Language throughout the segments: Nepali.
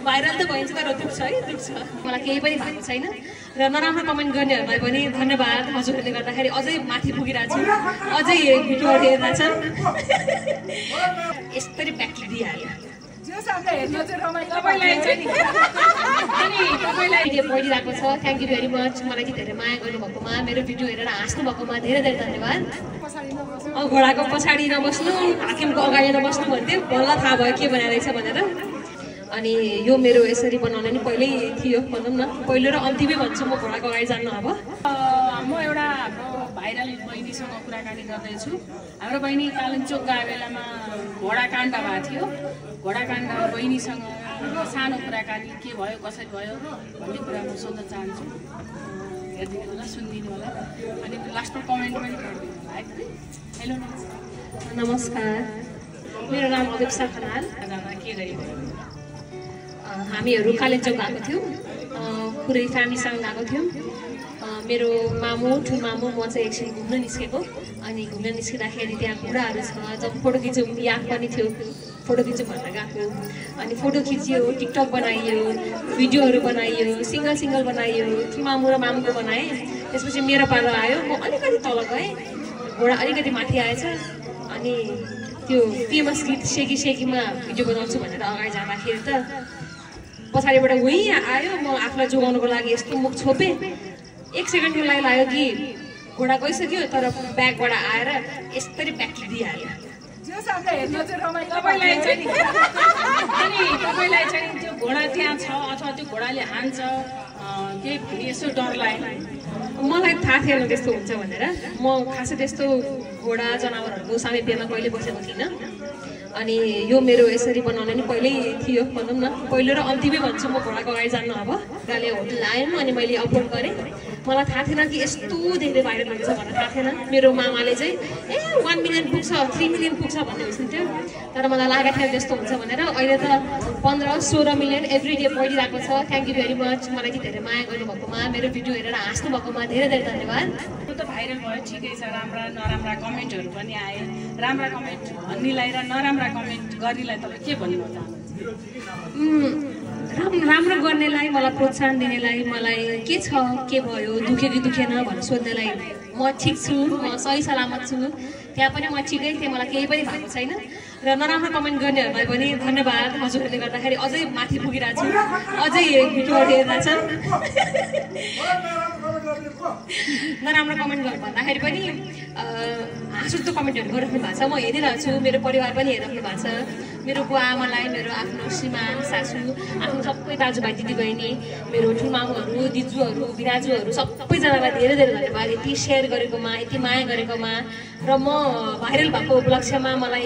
भाइरल त भइन्छ तर दुख्छ है, दुख्छ। मलाई केही पनि भएको छैन र नराम्रो कमेन्ट गर्नेहरूलाई पनि धन्यवाद। हजुरहरूले गर्दाखेरि अझै माथि पुगिरहेको छु, अझै भिडियोहरू हेर्दा छन्। यसरी ब्याकले दिइहाल्यो। भिडियो पढिरहेको छ, थ्याङ्क यू भेरी मच। मलाई कि धेरै माया गर्नुभएकोमा, मेरो भिडियो हेरेर हाँस्नु भएकोमा धेरै धेरै धन्यवाद। घोडाको पछाडि नबस्नु, हाकिमको अगाडि नबस्नु भन्थ्यो, बल्ल थाहा भयो के बनाइरहेछ भनेर। अनि यो मेरो यसरी बनाउने नि पहिल्यै थियो भनौँ न, पहिलो र अन्तिमै भन्छु म घोडाको अगाडि जान्नु। अब म एउटा भाइरल बहिनीसँग कुराकानी गर्दैछु। हाम्रो बहिनी कालिम्पोङ गएको बेलामा घोडाकाण्ड भएको थियो। घोडाकाण्ड बहिनीसँग सानो कुराकानी के भयो, कसरी भयो भन्ने कुरा म सोध्न चाहन्छु। हेरिदिनु होला, सुनिदिनु होला, अनि लास्टमा कमेन्ट पनि गरिदिनु होला है। हेलो नमस्कार, मेरो नाम अभिप्सा खनाल। के गरेको? हामीहरू कालिम्पोङ गएको थियौँ, पुरै फ्यामिलीसँग गएको थियौँ। मेरो मामु, ठुलो मामु, म चाहिँ एकछिन घुम्न निस्केको। अनि घुम्न निस्किँदाखेरि त्यहाँ घोडाहरू छ, जब फोटो खिच्यौँ, याद पनि थियो फोटो खिच्यौँ भनेर गएको। अनि फोटो खिच्यो, टिकटक बनाइयो, भिडियोहरू बनाइयो, सिङ्गल सिङ्गल बनाइयो। ठुलो मामु र मामुको बनाएँ। त्यसपछि मेरो पालो आयो, म अलिकति तल गएँ, घोडा अलिकति माथि आएछ। अनि त्यो फेमस गीत सेकी सेकीमा भिडियो बनाउँछु भनेर अगाडि जाँदाखेरि त पछाडिबाट उहीँ आयो। म आफूलाई जोगाउनुको लागि यस्तो मुख छोपेँ, 1 सेकेन्डको लागि लाग्यो कि घोडा गइसक्यो, तर ब्यागबाट आएर यसरी ब्याकले दिइहाल्यो। तपाईँलाई चाहिँ त्यो घोडा त्यहाँ छ अथवा त्यो घोडाले हान्छ केही यसो डर लाग्यो? मलाई थाहा थिएन त्यस्तो हुन्छ भनेर। म खासै त्यस्तो घोडा जनावरहरूको सामिप्यमा कहिले बसेको थिइनँ। अनि यो मेरो यसरी बनाउने नि पहिल्यै थियो भनौँ न, पहिलो र अन्तिमै भन्छु म घोडाको अगाडि जान्नु। अब गाले होटल आएन, अनि मैले अपलोड गरेँ। मलाई थाहा थिएन कि यस्तो धेरै भाइरल हुन्छ भनेर थाहा थिएन। मेरो मामाले चाहिँ 1 मिलियन पुग्छ, 3 मिलियन पुग्छ भन्ने हुन्थ्यो, तर मलाई लागेको थिएन त्यस्तो हुन्छ भनेर। अहिले त 15-16 मिलियन एभ्री डे पढिरहेको छ। Thank you very much. मलाई कि धेरै माया गर्नुभएकोमा, मेरो भिडियो हेरेर हाँस्नु भएकोमा धेरै धेरै धन्यवाद। त्यो त भाइरल भयो, ठिकै छ। राम्रा नराम्रा कमेन्टहरू पनि आए। राम्रा कमेन्ट भन्नेलाई र नराम्रा कमेन्ट गर्नेलाई तपाईँ के भन्नु चाहनुहुन्छ? राम्रो गर्नेलाई, मलाई प्रोत्साहन दिनेलाई, मलाई के छ, के भयो, दुख्यो कि दुखेन भनेर सोध्नेलाई म ठिक छु, म सही सलामत छु। त्यहाँ पनि म ठिकै थिएँ, मलाई केही पनि भएको छैन। र नराम्रो कमेन्ट गर्नेहरूलाई पनि धन्यवाद। हजुरहरूले गर्दाखेरि अझै माथि पुगिरहेको छु, अझै भिडियोहरू हेर्दा छन्। नराम्रो कमेन्ट गर्नु भन्दाखेरि पनि हाँसउठ्दो कमेन्टहरू गरिराख्नु भएको छ। म हेरिरहेको छु, मेरो परिवार पनि हेरिराख्नु भएको छ। मेरो बुवा आमालाई, मेरो आफ्नो श्रीमान सासू, आफ्नो सबै दाजुभाइ दिदीबहिनी, मेरो ठुल्मामुहरू, दिजुहरू, बिराजुहरू सबैजनालाई धेरै धेरै धन्यवाद। यति सेयर गरेकोमा, यति माया गरेकोमा, र म भाइरल भएको उपलक्ष्यमा मलाई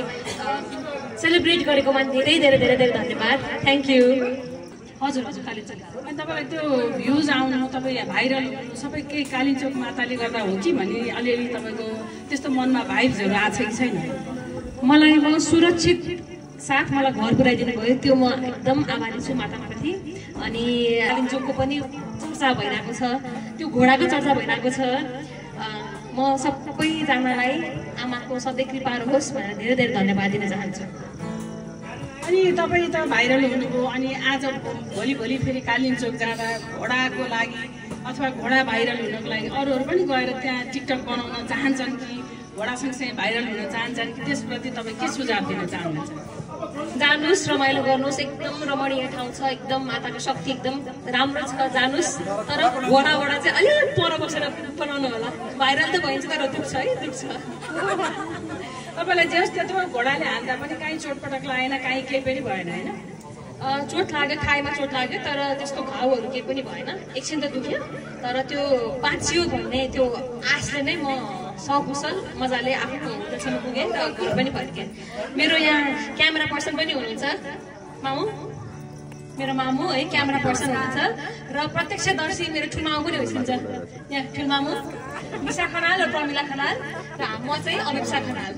सेलिब्रेट गरेकोमा धेरै धेरै धेरै धेरै धन्यवाद। Thank you. हजुर हजुर, कालिम्पोङ। अनि तपाईँलाई त्यो भ्युज आउनु, तपाईँ भाइरल हुनु सबै केही कालिम्पोङ माताले गर्दा हो कि भन्ने अलिअलि तपाईँको त्यस्तो मनमा भाइब्सहरू आएको छ कि छैन? मलाई म सुरक्षित साथ मलाई घर पुऱ्याइदिनु भयो, त्यो म एकदम आभारी छु माताप्रति। अनि कालिम्पोङको पनि चर्चा भइरहेको छ, त्यो घोडाको चर्चा भइरहेको छ। म सबैजनालाई आमाको सधैँ कृपा रहोस् भनेर धेरै धेरै धन्यवाद दिन चाहन्छु। अनि तपाईँ त भाइरल हुनुभयो, अनि आज भोलि फेरि कालिम्पोङ जाँदा घोडाको लागि अथवा घोडा भाइरल हुनको लागि अरूहरू पनि गएर त्यहाँ टिकटक बनाउन चाहन्छन् कि घोडा सँगसँगै भाइरल हुन चाहन्छन् कि त्यसप्रति तपाईँ के सुझाव दिन चाहनुहुन्छ? जानुस्, रमाइलो गर्नुहोस्, एकदम रमणीय ठाउँ छ, एकदम माताको शक्ति एकदम राम्रो छ, जानुस्। तर घोडाबाट चाहिँ अलिक पर बसेर बनाउनु होला, भाइरल त भइन्छ तर दुख्छ है, दुख्छ। तपाईँलाई जस्तो त्यो घोडाले हान्दा पनि काहीँ चोटपटक लागेन, काहीँ केही पनि भएन होइन? चोट लाग्यो, खाइमा चोट लाग्यो, तर त्यस्तो घाउहरू केही पनि भएन। एकछिन त दुख्यो, तर त्यो बाँचियो भन्ने त्यो आशले नै म सकुशल मजाले आफ्नो होटलसम्म पुगेँ र घर पनि फर्केँ। मेरो यहाँ क्यामेरा पर्सन पनि हुनुहुन्छ, मामु, मेरो मामु है क्यामेरा पर्सन हुनुहुन्छ, र प्रत्यक्षदर्शी मेरो ठुल्मामु पनि हुनुहुन्छ। यहाँ ठुल्मामु निशा खनाल र प्रमिला खनाल, र म चाहिँ अभिप्सा खनाल।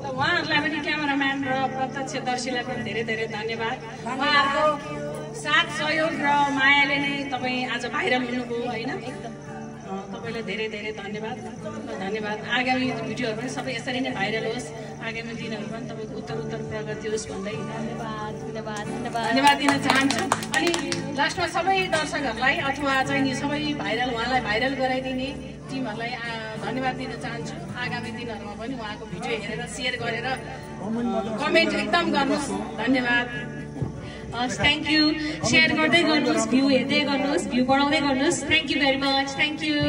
उहाँहरूलाई पनि क्यामेराम्यान र प्रत्यक्षदर्शीलाई पनि धेरै धेरै धन्यवाद। उहाँहरूको साथ सहयोग र मायाले नै तपाईँ आज भाइरल हुनुभयो होइन? एकदम तपाईँलाई धेरै धेरै धन्यवाद। आगामी भिडियोहरू पनि सबै यसरी नै भाइरल होस्। आगामी दिनहरूमा तपाईँको उत्तर प्रगति होस् भन्दै धन्यवाद दिन चाहन्छु। अनि लास्टमा सबै दर्शकहरूलाई अथवा चाहिँ नि सबै उहाँलाई भाइरल गराइदिने टिमहरूलाई धन्यवाद दिन चाहन्छु। आगामी दिनहरूमा पनि उहाँको भिडियो हेरेर सेयर गरेर कमेन्ट एकदम गर्नुहोस्। धन्यवाद। Thank you. सेयर गर्दै गर्नुहोस्, भ्यू हेर्दै गर्नुहोस्, भ्यू बढाउँदै गर्नुहोस्। Thank you very much. Thank you.